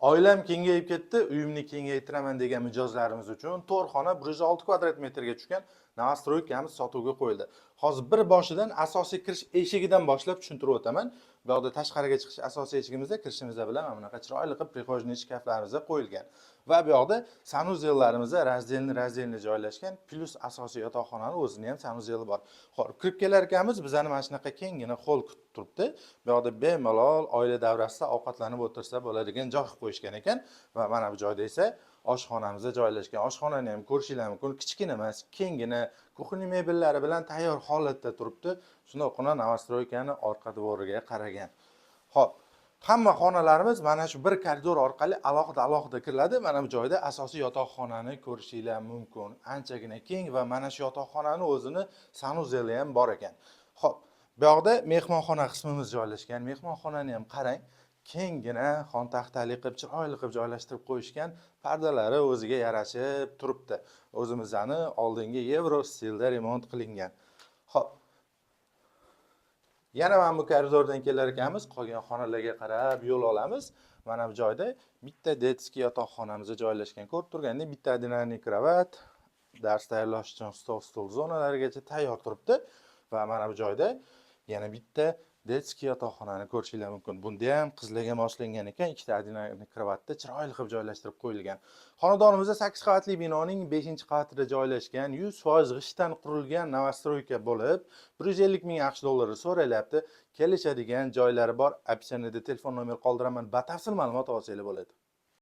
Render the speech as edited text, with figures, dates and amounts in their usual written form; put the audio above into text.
Oilam kengayib ketdi, uyimni kengaytiraman degan mijozlarimiz uchun to'rt xona, 106 kvadrat metrga tushgan новостройка miz sotuvga qo'yildi. Hozir bir boshidan, asosiy kirish eshigidan boshlab tushuntirib o'taman. Bu yoqda tashqariga chiqish asosiy eshigimizda kirishimizda bilan mana bunaqa chiroyli qilib прихожный shkaflarimiz qo'yilgan va bu yoqda санузел larimiz раздельный раздельный joylashgan, плюс asosiy yotoqxonani o'zini ham санузел i bor. Xo'p, kirib kelar ekanmiz, bizani mana shunaqa kenggina холл kutib turibdi. Bu yoqda bemalol oila davrasida ovqatlanib o'tirsa bo'ladigan joy qilib qo'yishgan ekan va mana bu joyda esa oshxonamiz joylashgan. Oshxonani ham ko'rishinglar mumkin. Kichkina emas, kenggina, кухня mebellari bilan tayyor holatda turibdi. Shundoqqina новостройка ni orqa двор iga qaragan. Xo'p, hamma xonalarimiz mana shu bir koridor orqali alohida alohida kiriladi. Mana bu joyda asosiy yotoqxonani ko'rishinglar mumkin. Anchagina keng va mana shu yotoqxonani o'zini санузел i ham bor ekan. Xo'p, bu yoqda mehmonxona qismimiz joylashgan. Mehmonxonani ham qarang, kenggina xontaxtali qilib, chiroyli qilib joylashtirib qo'yishgan, pardalari o'ziga yarashib turibdi. O'zimizni oldingi yevro stilda remont qilingan. Xo'p, yana mana bu koridordan kelar ekanmiz, qolgan xonalarga qarab yo'l olamiz. Mana bu joyda bitta детский yotoqxonamiz joylashgan. Ko'rib turgandek, bitta одинарный кровать, dars tayyorlash uchun stol, stul zonalarigacha tayyor turibdi va mana bu joyda yana bitta детский yotoqxonani ko'rishinglar mumkin. Bunda ham qizlarga moslangan ekan, ikkita одинарный кровать da chiroyli qilib joylashtirib qo'yilgan. Xonadonimizda 8 qavatli binoning 5-qavatida joylashgan, 100% g'ishtdan qurilgan новостройка bo'lib, 150 ming AQSh dollari so'ralyapti. Kelishadigan joylari bor. Описание da telefon nomer qoldiraman. Batafsil ma'lumot olsanglar bo'ladi.